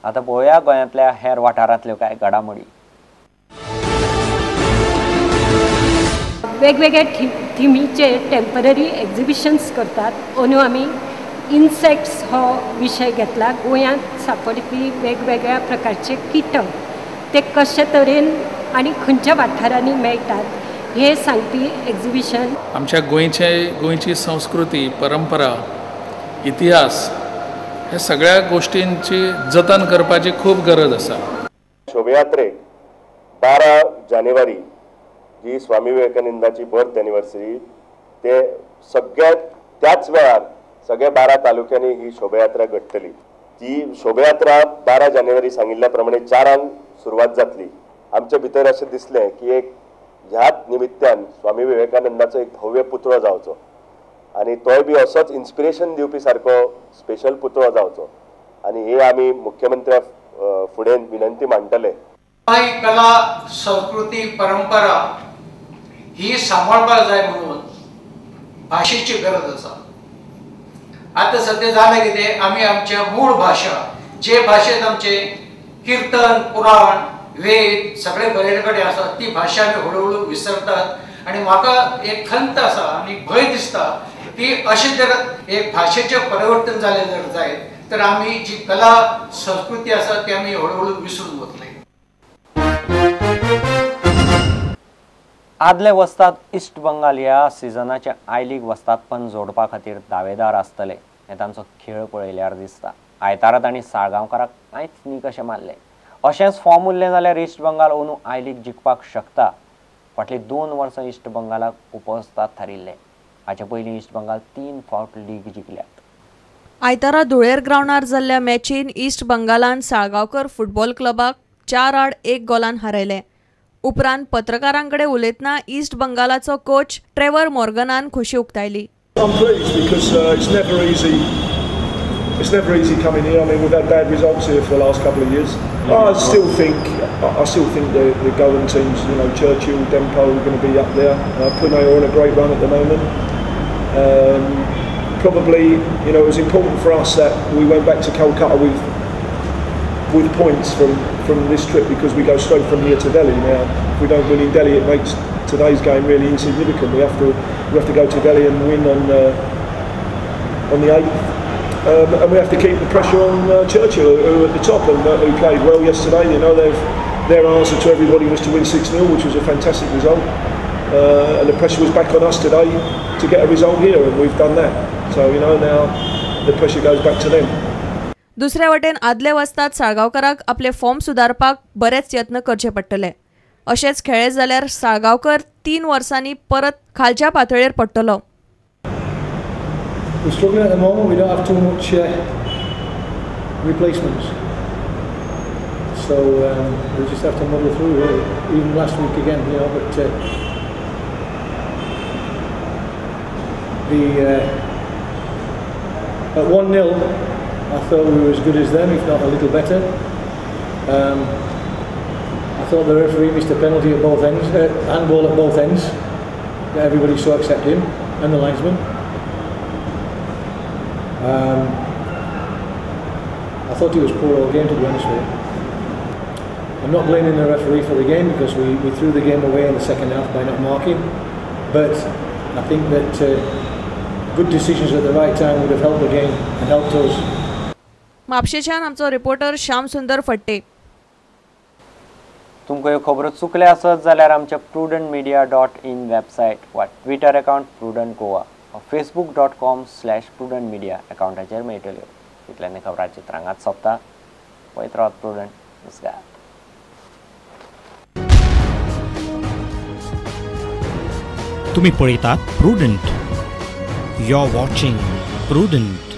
आतां पळोवया गोंयांतल्या हेर वाठारांतल्यो कांय घडामोडी. वेगवेगळ्या थिमीचेर टेम्पररी एक्झिबिशन्स करतात. अंदू आमी इन्सेक्ट्स हो विशय घेतला. गोंयांत सापडपी वेगवेगळ्या प्रकारचे कीटक ते कशे तरेन आनी खंयच्या वाठारांनी मेळटात हे सांगपी एक्झिबिशन. आमच्या गोंयची संस्कृती, परंपरा, इतिहास हे सगळ्या गोष्टींची जतन करपाची खूब गरज आसा. शोभयात्रेक 12 जानेवारी जी स्वामी विवेकानंदाची बर्थ एनिवर्सरी ते सगळ्या त्याच वेळार सगळ्या 12 तालुक्यांनी ही शोभयात्रा घडटली. ती शोभयात्रा 12 जानेवारी सांगिल्ल्या प्रमाणे 4 सुरवात जातली. आमच्या भितर अशें दिसलें की एक ह्याच निमित्तान स्वामी विवेकानंदाचो एक भव्य पुतळो जावचो आनी तोय बी असोच इन्स्पिरेशन दिवपी सारको स्पेशल पुतळो जावचो आनी हे आमी मुख्यमंत्र्या फुडें विनंती मांडटले. कला, संस्कृती, परंपरा ही सांबाळपाक जाय म्हणून भाशेची गरज आसा. आतां सद्या जालें कितें, आमी आमच्या मूळ भाशा, जे भाशेंत आमचे किर्तन, पुराण, वेद सगळे बरयल्ले कडेन आसा, ती भाशा आमी हळुहळू विसरतात. आनी म्हाका एक खंत आसा आनी भंय दिसता की अशें जर एक भाशेचें परिवर्तन जालें जर जायत तर आमी जी कला संस्कृती आसा ती आमी हळुहळू विसरून वतले. आदले वस्ताद इस्ट बंगाल ह्या सिजनाचे I league वस्तादपण जोडपा खातीर दावेदार आसतले हें तांचो खेळ पळयल्यार दिसता. आयतारा तांणी साळगांवकाराक कांयच न्ही कशें मारलें. अशेंच फॉर्म उरलें जाल्यार इस्ट बंगाल अंदू I league जिखपाक शकता. फाटलीं 2 वर्सां इस्ट बंगालाक उपवस्ताद थारिल्ले. हाचे पयलीं इस्ट बंगाल 3 फावट लीग जिखल्यात. आयतारा धुळेर ग्रावंडार जाल्ल्या मॅचीन इस्ट बंगालान साळगांवकर फुटबॉल क्लबाक 4-1 गोलान हारयलें. उपरांत पत्रकारांकडे उलयतना ईस्ट बंगालाचो कोच ट्रेवर मॉर्गनान खोशी उक्तायली. I'm pleased because it's never easy. It's never easy coming here. I mean, we've had bad results here for the last couple of years. I still think the Goan teams, you know, Churchill, Dempo are going to be up there. Pune are on a great run at the moment. Probably, you know, it was important for us that we went back to Calcutta with points from this trip, because we go straight from here to Delhi now. If we don't win in Delhi, it makes today's game really insignificant. We have to go to Delhi and win on the 8th, and we have to keep the pressure on Churchill, who are at the top and who played well yesterday. You know, their answer to everybody was to win 6-0, which was a fantastic result, and the pressure was back on us today to get a result here, and we've done that. So you know, now the pressure goes back to them. दुसऱ्या वटेन आदले वस्ताद साळगांवकराक आपले form सुदारपाक बरेच यत्न करचे पडटले. अशेंच खेळ्ळे जाल्यार साळगांवकर 3 वर्सांनी परत खालच्या पातळेर पडटलो. We're struggling at the moment. We don't have too much replacements, so we just have to muddle through. Really. Even last week again, you know. But the at 1-0, I thought we were as good as them, if not a little better. I thought the referee missed a penalty at both ends, handball at both ends, that everybody saw except him and the linesman. I thought he was poor all game, to be honest with you. I'm not blaming the referee for the game, because we threw the game away in the second half by not marking, but I think that good decisions at the right time would have helped the game and helped us. म्हापशेच्यान आमचो reporter Shyam सुंदर फट्टे. तुमकां ह्यो खबरो चुकल्या आसत जाल्यार आमच्या prudentmedia.in website वा ट्विटर अकाउंट प्रुडंट गोवा वा facebook.com/prudentmedia अकाउंटाचेर मेळटल्यो. इतल्यान खबरांची रांगात सोंपता. पळयत रावात प्रुडंट. नमस्कार. तुम्ही पळयतात Prudent. You are watching Prudent.